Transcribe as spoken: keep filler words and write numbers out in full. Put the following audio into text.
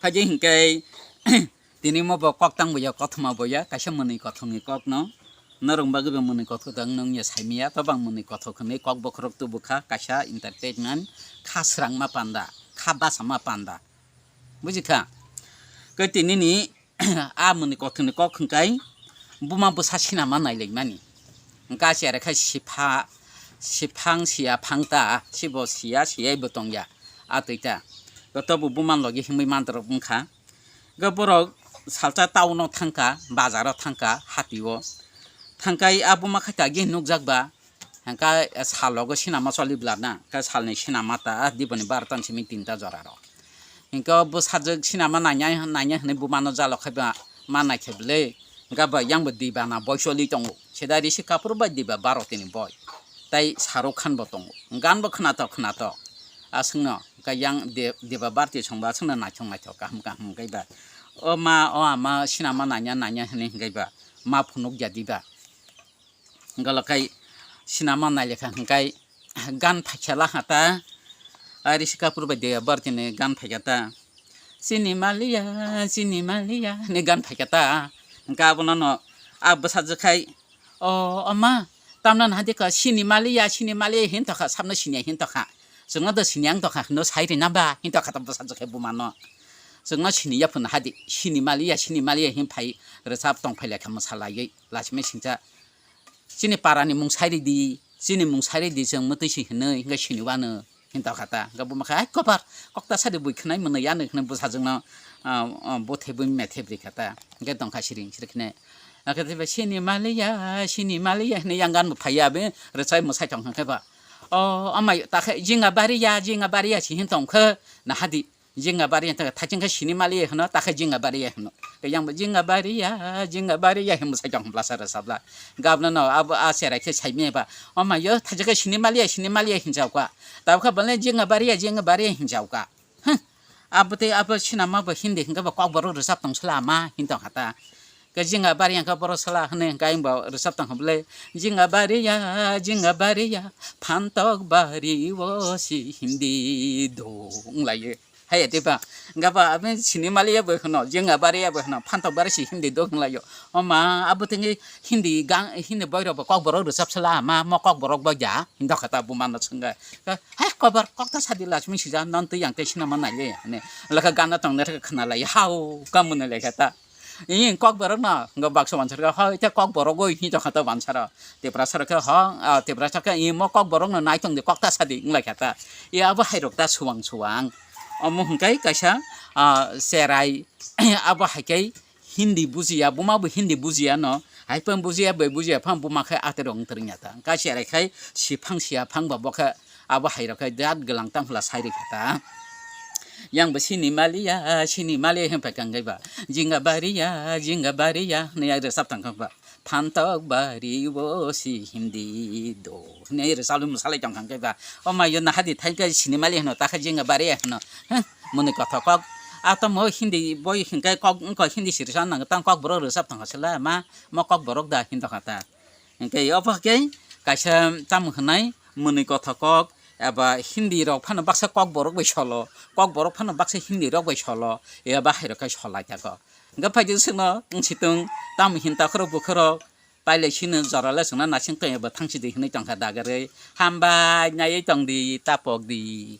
Phaidi hinkhe tini mo bo kok tang boya, kothoma boya, kaisa mwnwi kothokni kokno. Norok bagwi bo mwnwi kothok tang nung ya saimiya, to bang mwnwi kothok hwnwi kok bokhorok tubukha, kaisa entertainment, kha srangma panda, kha basama panda. Bujikha? Khe tinini a mwnwi kothokni kok hwnkhai buma bwsa sinama nailaimani. Hwnkhe a cherai khe sipha-, siphang siya phang ta, sibo siya siyai bo tongya, a twi ta. Khe tobo bumani logi himwi mandrok wngkha. Khe borok salsa town o thangkha, bazar o thangkha, hati o thangkhai a buma khaita agi nukjak ba, hwnkhe salogo sinama choli bwla na, khe salni sinama ta diboni barota ni simi tinta jora rok. Hwnkhe o bwsajwk sinama nanya, nanya hwnwi bumano jalo khe ba ma naikhe bwle, hwnkhe ba yang bo dibana boi choli tongo, seda Rishi Kapoor bai diba Bharati ni boi, tai Shahrukh Khan bo tongo, gan bo khwnatok khwnatok. Aswkno hwnkhe yang de-, Deba Bharati songbo aswkno naithok naithok kaham kaham hwnkhe ba o ma o ama sinama nanya nanya hwnwi hwnkhe ba ma phunukya diba. Golokai sinama nailekha hwnkhe gan phaikha laha ta, a Rishi Kapoor bai Deba Bharati ni gan phaikha ta, "Chini maliya, chini maliya" hwnwi gan phaikha ta. Hwnkhe abono no a bwsajwk khai, "O, o ma, tamno naha dikha, sini maliya, sini maliya," hin tokha, sabno siniya hin tokha. Chwngno do siniya wng tokha, hwno sai rina ba, hin tokha ta bwsajwk khai bumano. Chwngno siniya phano hadi, sini maliya, sini maliya hin phai rwchap tong phai lekha mwsa laiwi, lachimai singcha. Chini parani mung sai ridi, chini mung sai ridi, chwng mwtwi si hwnwi, hwnkhe sini wano. Hinta kha ta, hwnkhe buma khe, "Hai kobar, kokta sadi bui khwnai mwnwi ya," hinwi bwsajwkno, ah, ah, bo thebwi methep ri kha ta. Hwnkhe tongkha siring siring khne. Hwnkhe tei ba, "Sini maliya, sini maliya," hinwi yang gan bo phaiya, be rwchai mwsai tong kha khe ba. "O, amai ta khe jinga bariya, jinga bariya," si hin tong khe, nahadi, jinga bariya ta khe thaching khe sini maliya hwno, ta khe jinga bariya hwno. Khe yang bo, "Jinga bariya, jinga bariya," hin mwsai tong khe blasa rwchapla. Gabna no abo a cherai khe saimaya ba, "O mai yo, thajak khe sini maliya, sini maliya," hinjao ka. Tabukha bole jinga bariya, jinga bariya hinjao ka. Huh. Abo tei abo sinama bo Hindi hingke bo kokborok rwchap tong sala ama hin tong kha ta. Khe jinga bariya hingke borok sala hwnwi hingke ayang bo rwchap tong kha bole, "Jinga bariya, jinga bariya, phantok bari o si Hindi do," wng lai. Hai ya, tei ba, hwnkhe ba, aboni sini maliya bo hwno, jinga bariya bo hwno, phantok bari si Hindi do hwnlaio. O ma, abo tengwi Hindi gang, Hindi boirok bo kokborok rwchap sala, ma, mo kokborok bo ya, hin dokha ta bumano swngkha. Hai, kobar, kokta sadi lachimwi sija, non twi yang tei sinama nai le, hwnwi. Lekha gana tong nai khna lai, hao, kamuni lekha ta. Ih, kokborok no, hwnkhe baksa wansarkha, hoi, tei kokborok goi, hin dokha ta wansaro. Tiprasa rok khe, ho, ah, Tiprasa khe, ih, mo kokborok no nai tong di, kokta sadi, wng lai kha ta. Ih, abo hai rok ta suwang suwang. Omo hwnkhe kaisa, ah, cherai, abo hai khe Hindi bujiya, buma bo Hindi bujiya no, hai phano bujiya bai bujiya phano buma khe atero wng twrwngya ta. Hwnkhe cherai khai siphang siya phang ba bo khe abo hai rok khe dat gwlang tang phla sai rikha ta. Yang bo sini maliya, sini maliya hwn phaikha hwnkhe ba, "Jinga bariya, jinga bariya," hwnwi ai rwchap tong kha ba. Phantok bari o si Hindi do. Hwnwi rwchapwi mwsalai tong kha hwnkhe ba. O mai yo nahadi thai khe sini mali hwno, ta khe jinga bari hwno. Heh, mwnwi kothok kok. A to mo Hindi boi hwnkhe kok wngkha Hindi sirisa nang tang kokborok rwchap tong kha sala ma, mo kokborok da hin tong kha ta. Hwnkhe obo khe kaisa tamo hwnai mwnwi kothok kok eba Hindi rok phano baksa kokborok bai solo, kokborok phano baksa Hindi rok bai solo, eba hai rok khe solai ta kok. Hwnkhe phaidi chwngno wng sitwng tamo hin takhorok bukhorok pailai sino jorale chwngno naising tongya bo thangsi di hwnwi tongkha dagarwi. Hambai naiwi tongdi tapokdi.